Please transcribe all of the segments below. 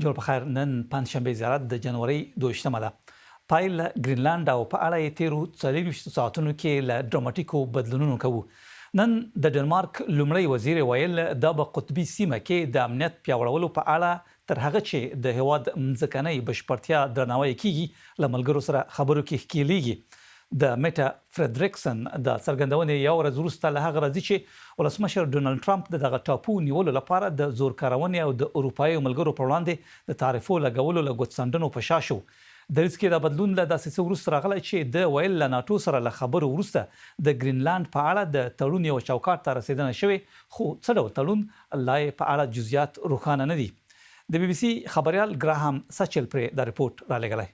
جوړ په خیر. نن پنجشنبه زیارت د جنوري 22مه ده. پیل له ګرینلنډ او په اړه یې تېرو 24 ساعتونو کې له ډراماتیکو بدلونونو کوو. نن د ډنمارک لومړی وزیر ویل، دا به قطبي سیمه کې د امنیت پیاوړولو په اړه تر هغه چې د هېواد مځکنۍ بشپړتیا درناوی کېږي، له ملګرو سره خبرو کې ښکېلېږي. د میټه فریدریکسن دا څرګندونې یوه ورځ وروسته له هغه راځي چې ولسمشر ډونالډ ټرمپ د دغه ټاپو نیولو لپاره د زور کارونې او د اروپايي ملګرو پر وړاندې د تعرفو لګولو له ګوتڅنډنو په شا شو. دریځ کې دا بدلون له داسې څه وروسته راغلی چې ده ویل له ناټو سره له خبرو وروسته د ګرینلنډ په اړه د تړون یوه چوکاټ ته رسېدنه شوې، خو څه ډول تړون، لا یې په اړه جزییات روښانه نه دي. د بي بي سي خبریال ګراهام سچل پرې دا رپوټ رالېږلی.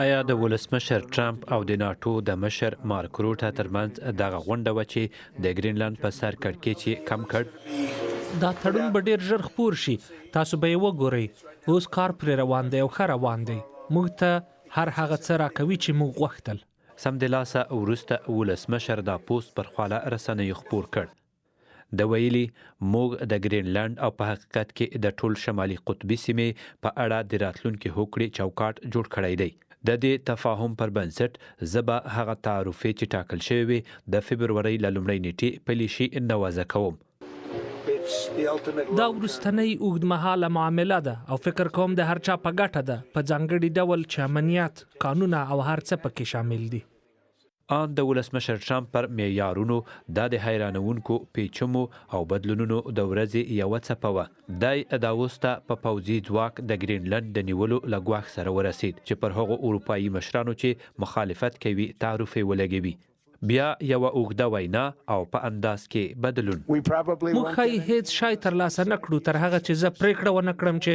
ایا د ولسمشر ټرمپ او د ناټو د مشر مارک روټه ترمنځ دغه غونډه وه چې د ګرینلنډ په سر کړکېچ یې کم کړ؟ دا تړون به ډېر ژر خپور شي، تاسو به یې وګورئ. اوس کار پرې روان دی او ښه روان دی. موږ ته هر هغه څه راکوي چې موږ غوښتل. سمدلاسه وروسته ولسمشر دا پوسټ پر خواله رسنیو خپور کړ. ده ویلي، موږ د ګرینلنډ او په حقیقت کې د ټول شمالي قطبي سیمې په اړه د راتلونکې هوکړې چوکاټ جوړ کړی دی. د دې تفاهم پر بنسټ، زه به هغه تعرفې چې ټاکل شوې وې، د فبرورۍ له لومړۍ نېټې پلې شي، نه وضع کوم. دا وروستنۍ اوږدمهاله معامله ده او فکر کوم د هر چا په ګټه ده، په ځانګړي ډول چې امنیت، کانونه او هر څه په کې شامل دي. آن د ولسمشر ټرمپ پر معیارونو دا د حیرانوونکو پېچومو او بدلونونو د ورځې یوه څپه وه. دی داووس ته په پوځي ځواک د ګرینلنډ د نیولو له ګواښ سره ورسېد چې پر هغو اروپايي مشرانو چې مخالفت کوي تعرفې ولګوي. بیا یوه اوږده وینا او په انداز کې بدلون. موږ ښايي هېڅ شی ترلاسه نه کړو تر هغه چې زه پرېکړه ونه کړم چې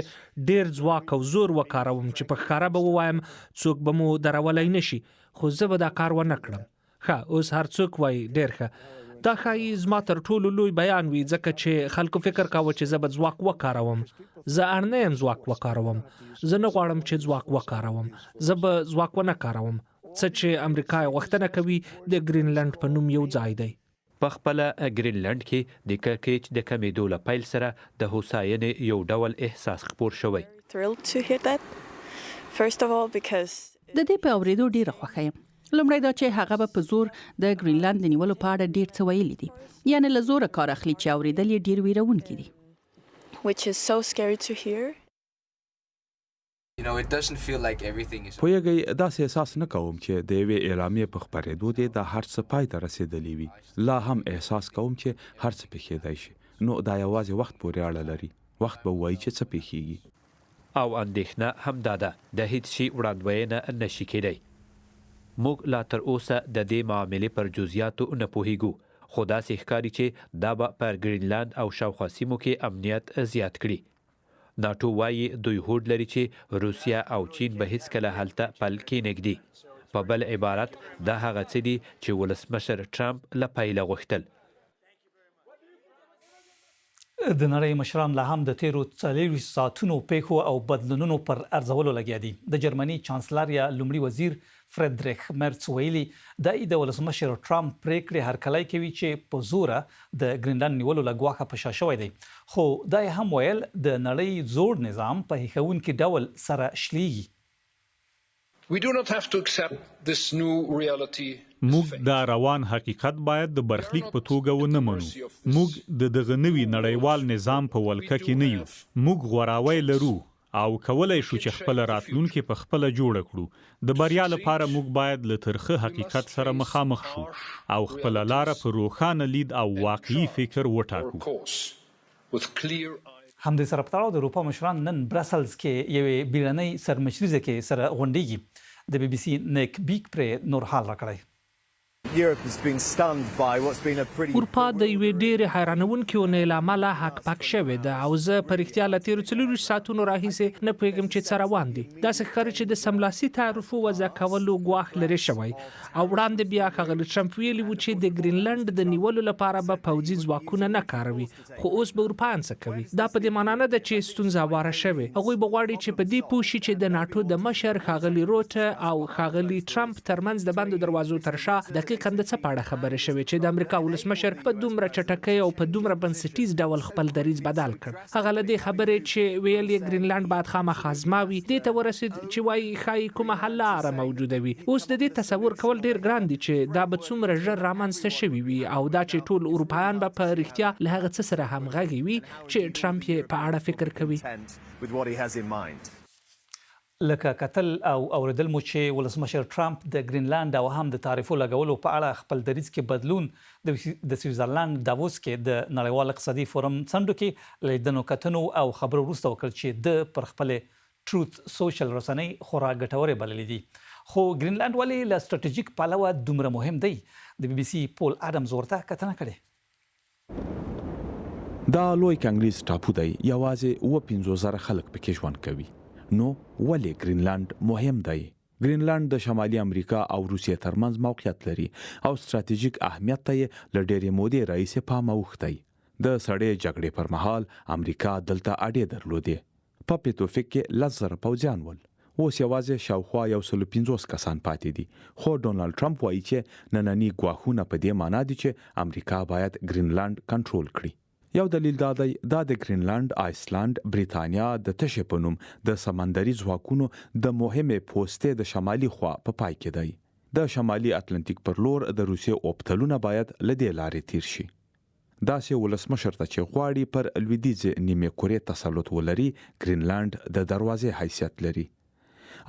ډېر ځواک او زور وکاروم چې په ښکاره به ووایم څوک به مو درولی نه شي. خو زه به دا کار ونه کړم. ښه، اوس هر څوک وايي، ډېر ښه. دا ښايي زما تر ټولو لوی بیان وي، ځکه چې خلکو فکر کاوه چې زه به ځواک وکاروم. زه اړ نه یم ځواک وکاروم. زه نه غواړم چې ځواک وکاروم. زه به ځواک ونه کاروم. څه چې امریکا یې غوښتنه کوي، د ګرینلنډ په نوم یو ځای دی. په خپله ګرینلنډ کې د کړکېچ د کمېدو له پیل سره د هوساینې یو ډول احساس خپور شوی. د دې په اورېدو ډېره خوښه یم. لومړی دا چې هغه به په زور د ګرینلنډ د نیولو په اړه ډېر څه ویلي دي. یعنې له زوره کار اخلي چې اورېدل یې ډېر وېروونکي دي. پوهېږئ، داسې احساس نه کوم چې د یوې اعلامیې په خپرېدو دې دا هر څه پای ته رسېدلي وي. لا هم احساس کوم چې هر څه پېښېدای شي. نو دا یوازې وخت پورې اړه لري. وخت به ووايي چې څه پېښېږي. او اندېښنه همدا ده، د هېڅ شي وړاندوینه نه شي کېدای. موږ لا تر اوسه د دې معاملې پر جزیاتو نه پوهېږو، خو داسې ښکاري چې دا به پر ګرینلنډ او شاوخوا سیمو کې امنیت زیات کړي. ناټو وايي دوی هوډ لري چې روسیه او چین به هیڅکله هلته پل کینږدي. په بل عبارت دا هغه څه دي چې ولسمشر ټرمپ له پیله غوښتل. د نړۍ مشران لا هم د تېرو 24 ساعتونو پېښو او بدلونونو پر ارزولو لګیا دي. د جرمني چانسلر یا لومړي وزیر فریدریښ مرڅ ویلي، دی د ولسمشر ټرمپ پرېکړې هرکلی کوي چې په زوره د ګرینلنډ نیولو له ګواښه په شا شوی دی. خو دا یې هم ویل، د نړۍ زوړ نظام په هیښوونکي ډول سره شلېږي. موږ دا روان حقیقت باید د برخلیک په توګه ونه منو. موږ د دغه نوي نړیوال نظام په ولکه کې نه یو. موږ غوراوی لرو او کولای شو چې خپله راتلونکې په خپله جوړه کړو. د بریا لپاره موږ باید له ترخه حقیقت سره مخامخ شو او خپله لاره په روښانه لید او واقعي فکر وټاکو. همدې سره په تړاو د اروپا مشران نن برسلز کې یوې بیړنۍ سرمشریزې کې سره غونډیږي. د بي بي سي نیک بیک پرې نور حال راکړی. اروپا د یوې ډېرې حیرانوونکې اونۍ له امله هک پک شوې ده او زه په رښتیا له تېرو 24 ساعتونو راهیسې نه پوهېږم چې څه روان دي. داسې ښکاري چې د سملاسي تعرفو وضع کولو ګواښ لرې شوی او وړاندې بیا ښاغلي ټرمپ ویلي وو چې د ګرینلنډ د نیولو لپاره به پوځي ځواکونه نه کاروي. خو اوس به اروپایان څه کوي؟ دا په دې مانا نه ده چې ستونزه هواره شوې. هغوی به غواړي چې په دې پوه شي چې د ناټو د مشر ښاغلي روټه او ښاغلي ټرمپ تر منځ د بندو دروازو تر شا دقیقاً دقیقاً د څه په اړه خبرې شوې چې د امریکا ولسمشر په دومره چټکۍ او په دومره بنسټیز ډول خپل دریځ بدل کړ؟ هغه له دې خبرې چې ویل یې ګرینلنډ باید خامخا زما وي، دې ته ورسېد چې وايي ښايي کومه حل لاره موجوده وي. اوس د دې تصور کول ډېر ګران دي چې دا به څومره ژر رامنځ ته شوي وي او دا چې ټول اروپایان به په رښتیا له هغه څه سره همغږي وي چې ټرمپ یې په اړه فکر کوي. لکه کتل او اوریدل مو چې ولسمشر ټرمپ د ګرینلنډ او هم د تعرفو لګولو په اړه خپل دریځ کې بدلون د سویټزرلنډ داووس کې د نړیوال اقتصادي فورم څنډو کې له لیدنو کتنو او خبرو وروسته وکړ چې ده پر خپلې ټروت سوشل رسنۍ خورا ګټورې بللې دي. خو ګرینلنډ ولې له سټراټیژیک پلوه دومره مهم دی؟ د بي بي سي پول اډمز ورته کتنه کړې. دا لوی کنګلیز ټاپو دی، یوازې 57 زره خلک پکې ژوند کوي. نو ولې ګرینلنډ مهم دی؟ ګرینلنډ د شمالي امریکا او روسیې ترمنځ موقعیت لري او ستراتیژیک اهمیت ته یې له ډېرې مودې راهیسې پام اوښتی. د سړې جګړې پر مهال امریکا دلته اډې درلودې. په پیتوفیک کې 10,000 پوځیان ول. اوس یوازې شاوخوا 150 کسان پاتې دي. خو ډونالډ ټرمپ وايي چې ننني ګواښونه په دې مانا دي چې امریکا باید ګرینلنډ کنټرول کړي. یو دلیل دا دی، دا د ګرینلنډ، آیسلنډ، بریتانیا د تشې په نوم د سمندري ځواکونو د مهمې پوستې د شمالي خوا په پای کې دی. د شمالي اتلانتیک پر لور د روسیې اوبتلونه باید له دې لارې تېر شي. داسې ولسمشر ته چې غواړي پر لویدیځې نیمې کرې تسلط ولري، ګرینلنډ د دروازې حیثیت لري.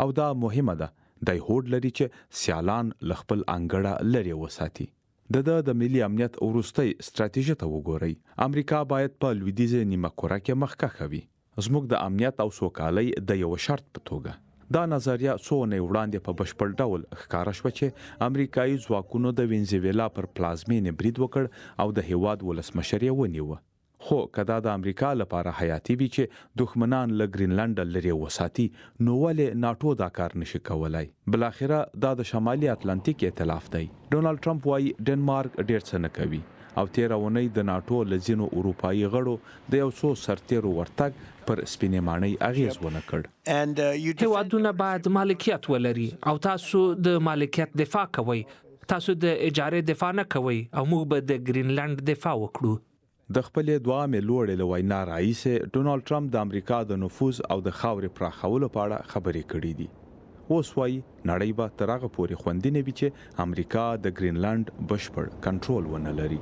او دا مهمه ده، دی هوډ لري چې سیالان له خپل انګړه لرې وساتي. د ده د ملي امنیت وروستۍ ستراتیژي ته وګورئ، امریکا باید په لویدیځې نیمه کره کې مخکښه وي. زموږ د امنیت او سوکالۍ د یوه شرط په توګه. دا نظریه څو اونۍ وړاندې په بشپړ ډول ښکاره شوه چې امریکايي ځواکونو د وینزویلا پر پلازمېنې برید وکړ او د هېواد ولسمشر یې ونیوه. خو که دا د امریکا لپاره حیاتي وي چې دښمنان له ګرینلنډه لرې وساتي، نو ولې ناټو دا کار نه شي کولای؟ بالاخره دا د شمالي اتلانتیک ائتلاف دی. ډونالډ ټرمپ وايي، ډنمارک ډېر څه نه کوي او تېره اونۍ د ناټو له ځینو اروپايي غړو د یو څو سرتېرو ورتګ پر سپینې ماڼۍ اغېز ونه کړ. هېوادونه باید مالکیت ولري او تاسو د مالکیت دفاع کوئ. تاسو د اجارې دفاع نه کوئ او موږ به د ګرینلنډ دفاع وکړو. د خپلې دوامې لوړې له وینا راهیسې، ډونالډ ټرمپ د امریکا د نفوذ او د خاورې پراخولو په اړه خبرې کړې دي. اوس وايي، نړۍ به تر هغه پورې خوندي نه وي چې امریکا د ګرینلنډ بشپړ کنټرول ونه لري.